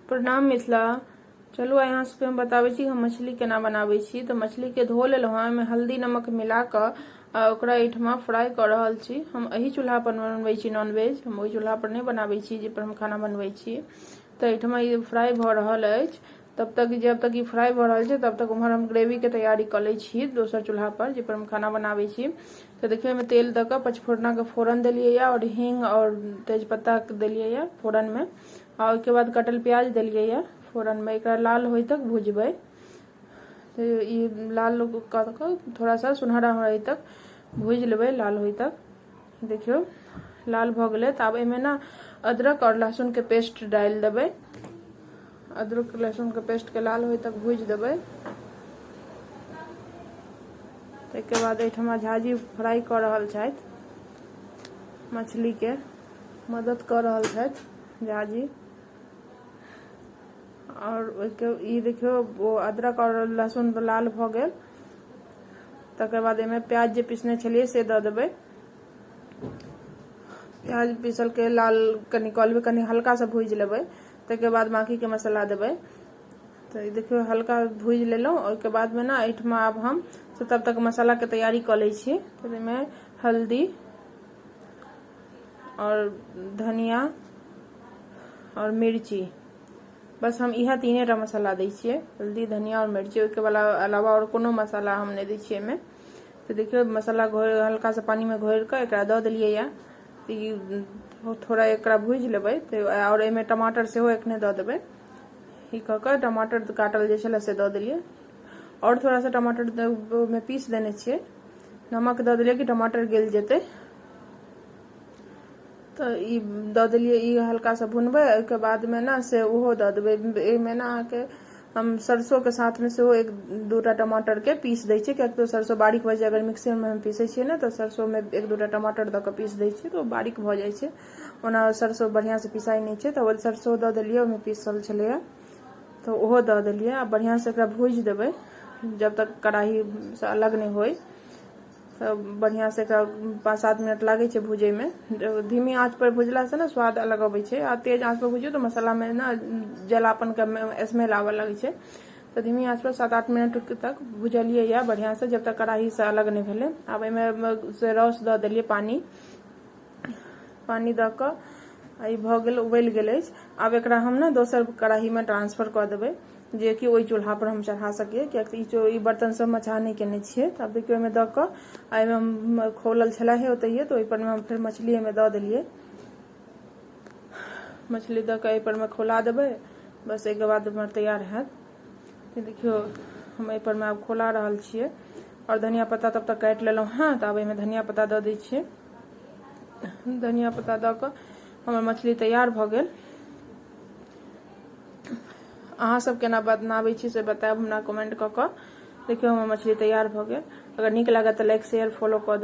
प्रणाम मिथिला। चलू आइ अहाँ सबके हम बताबै छी हम मछली केना बनाबै छी। तऽ मछलीके धो लेलहुँ हँ, ओहिमे हल्दी नमक मिला कऽ आ ओकरा एहिठमा फ्राइ कऽ रहल छी। हम एहि चूल्हा पर बनबै छी नॉनवेज, हम ओहि चूल्हा पर नहि बनाबै छी जाहि पर हम खाना बनबै छी। तऽ एहिठमा ई फ्राइ भऽ रहल अछि। तब तक जब तक ई फ्राइ भऽ रहल छै तब तक उम्हर हम ग्रेवीके तैयारी कऽ लै छी दोसर चूल्हा पर जाहि पर हम खाना बनाबै छी। तऽ देखियौ एहिमे तेल दऽ कऽ पचफोरनाके फोरन देलियै यऽ आओर हींग आओर तेजपत्ता देलियै यऽ फोरनमे, आ ओहिके बाद कटल प्याज देलियै यऽ फोरनमे। एकरा लाल होय तक भुजबै। तऽ ई लाल कऽ कऽ थोड़ा सा सुनहरा होय तक भुजि लेबै, लाल होय तक। देखियौ लाल भऽ गेलै। तऽ आब एहिमे ने अदरक आओर लहसुनके पेस्ट डालि देबै। अदरक लहसुनके पेस्टके लाल होय तक भुजि देबै। ताहिके बाद एहिठमा झाजी फ्राइ कऽ रहल छथि, मछलीके मदद कऽ रहल छथि झाजी। आओर ओहिके ई देखियौ ओ अदरक आओर लहसुन लाल भऽ गेल। तकर बाद एहिमे प्याज जे पिसने छलियै से दऽ देबै। प्याज पीसलके लाल कनि कऽ लेबै, कनि हल्का सा भूजि लेबै, ताहिके बाद बाँकीके मसाला देबै। तऽ देखियौ हल्का भूजि लेलहुँ। ओहिके बादमे ने एहिठमा आब हम से तब तक मसालाके तैयारी कऽ लै छी। तऽ एहिमे हल्दी आओर धनिया आओर मिर्ची, बस हम इएह तीने टा मसाला दै छियै, हल्दी धनिया आओर मिर्ची। ओहिके अलावा आओर कोनो मसाला हम नहि दै छियै एहिमे। तऽ देखियौ मसाला घोरि हल्का सा पानिमे घोरि कऽ एकरा दऽ देलियै यऽ। तऽ ई थोड़ा एकरा भूजि लेबै। तऽ आओर एहिमे टमाटर सेहो एखने दऽ देबै। ई कऽ कऽ टमाटर काटल जे छलै से दऽ देलियै, आओर थोड़ा सा टमाटर ओहिमे पीस देने छियै। नमक दऽ देलियै कि टमाटर गलि जेतै। तऽ ई दऽ देलियै, ई हल्का सा भुनबै। ओहिके बादमे ने से ओहो दऽ देबै। एहिमे ने अहाँके हम सरसोके साथमे सेहो एक दूटा टमाटरके पीस दै छियै, कियाकि तऽ सरसो बारीक भऽ जाइ छै। अगर मिक्सरमे हम पीसै छियै ने तऽ सरसोमे एक दूटा टमाटर दऽ कऽ पीस दै छियै तऽ ओ बारीक भऽ जाइ छै। ओना सरसो बढ़िआँसँ पिसाइ नहि छै। तऽ ओ सरसो दऽ देलियै, ओहिमे पीसल छलैए तऽ ओहो दऽ देलियै। आ बढ़िआँसँ एकरा भूजि देबै जब तक कड़ाहीसँ अलग नहि होइ। तऽ बढ़िआँसँ एकरा 5-7 मिनट लागै छै भूजैमे। धीमी आँचपर भुजलासँ ने स्वाद अलग अबै छै, आ तेज आँचपर भुजियौ तऽ मसालामे ने जलापनके स्मेल आबऽ लगै छै। तऽ धीमी आँचपर 7-8 मिनट तक भुजलियै यऽ बढ़िआँसँ, जब तक कड़ाहीसँ अलग नहि भेलै। आब एहिमे से रस दऽ देलियै, पानि पानि दऽ कऽ ई भऽ गेल, उबलि गेल अछि। आब एकरा हम ने दोसर कड़ाहीमे ट्रांसफर कऽ देबै, जेकि ओहि चूल्हापर हम चढ़ा सकियै, कियाकि ई बर्तन सबमे चाह नहि केने छियै। तऽ आब देखियौ ओहिमे दऽ कऽ एहिमे हम खोलल छलै हे ओतहिए, तऽ ओहिपर मे हम फेर मछली एहिमे दऽ देलियै। मछली दऽ कऽ एहिपर मे खोला देबै, बस एहिके बाद हमर तैयार हैत। तऽ देखियौ हम एहिपर मे आब खोला रहल छियै। आओर धनिया पत्ता तब तक काटि लेलहुँ हँ, तऽ आब एहिमे धनिया पत्ता दऽ दै छियै। धनिया पत्ता दऽ कऽ हमर मछली तैयार भऽ गेल। अहाँ सब केना बनाबै छी से बतायब हमरा कमेंट कऽ कऽ। देखियौ हमर मछली तैयार भऽ गेल। अगर नीक लागत तऽ लाइक शेयर फॉलो कऽ देब।